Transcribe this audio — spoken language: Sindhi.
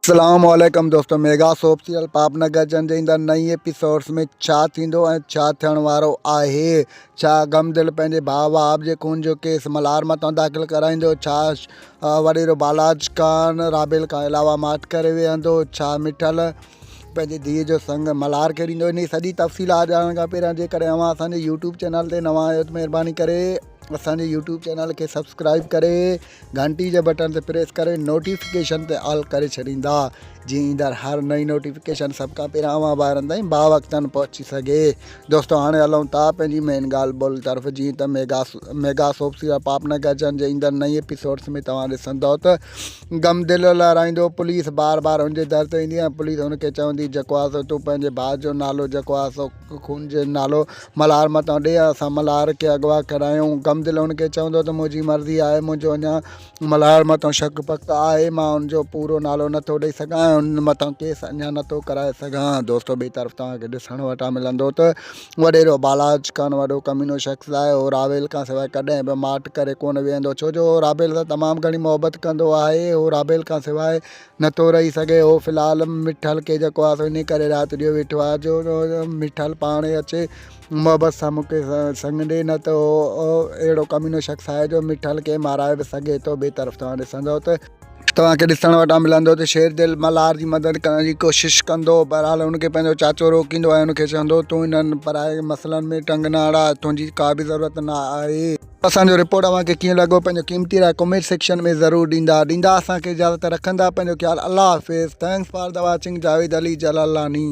اسلام عليڪم دوستو ميگا سوپ سيريل پاپ نگر جن جي ايندڙ نئين ايپيسوڊس ۾ ڇا ٿيندو ۽ ڇا ٿيڻ وارو آهي ڇا غم دل پنهنجي ڀاء وهاب جي خون جو ڪيس ملهار مٿان داخل ڪرائيندو ڇا وڏيرو بالاچ خان رابيل کان علاوه ماٺ ڪري ويهندو ڇا مٺل پنهنجي ڌيء جو سڱ ملهار کي ڏيندو انهي سڄي تفصيلات ڄاڻڻ کان پهريان جيڪڏهن اوهان اسان جي يوٽيوب چينل تي نوان آهيو ته مهرباني ڪري اسان جي يوٽيوب چينل کي سبسڪرائب ڪري گهنٽي جي بٽڻ تي پريس ڪري نوٽيفڪيشن تي آل ڪري ڇڏيندا جيئن ايندڙ هر نئين نوٽيفڪيشن سڀ کان پهريان اوهان ڀائرن تائين باوقتن پهچي سگهي. دوستو هاڻي هلون ٿا پنهنجي مين ڳالهه ٻولهه طرف جيئن ته ميگا ميگا سوپ سيريل پاپ نه گجن جي ايندڙ نئين ايپيسوڊس ۾ توهان ڏسندؤ ته غم دل لهرائيندو پوليس بار بار هن جي در تي ايندي ۽ پوليس هن کي چوندي جيڪو آهي سو تون پنهنجي ڀاء جو نالو جيڪو آهي سو خون جو نالو ملهار متان ڏي، اسان ملهار کي اغوا ڪرايون. غمدل هن کي چوندو ته منهنجي مرضي آهي، منهنجو اڃا ملهار مٿان شڪ پڪ آهي، مان ان جو پورو نالو نٿو ڏئي سگهان ۽ ان مٿان ڪيس اڃا نٿو ڪرائي سگهان. دوستو ٻئي طرف توهان کي ڏسڻ وٽان ملندو ته وڏيرو بالاچ خان وڏو ڪمينو شخص آهي، هو رابيل کان سواء ڪڏهن به ماٺ ڪري ڪونه ويهندو، ڇو جو هو رابيل سان تمام گهڻي محبت ڪندو آهي، هو رابيل کان سواء نٿو رهي سگهي. هو في الحال مٺل کي جيڪو آهي سو انهي ڪري رات ڏيو ويٺو آهي جو مٺل پاڻ ئي اچي محبت سان مون کي سڱ ڏي نه ته هو اهڙو ڪمينو شخص آهي جو مٺل کي مارائي به سگهي ٿو. ٻئي طرف توهان ڏسندؤ ته. توهان کي ڏسڻ وٽان ملندو ته شير دل ملهار جي مدد ڪرڻ جي ڪوشش ڪندو. بهرحال هن کي پنهنجو چاچو روڪيندو ۽ هن کي چوندو تون انهن پرائي مسئلن ۾ ٽنگ نه اڙاء تنهنجي ڪا به ضرورت نه آهي. اسان جو رپورٽ اوهان کي ڪيئن لڳو پنهنجو قيمتي راء ڪمينٽ سيڪشن ۾ ضرور ڏيندا ڏيندا اسان کي اجازت رکندا پنهنجو خيال الله حافظ thanks for the watching Javed Ali Jalalani.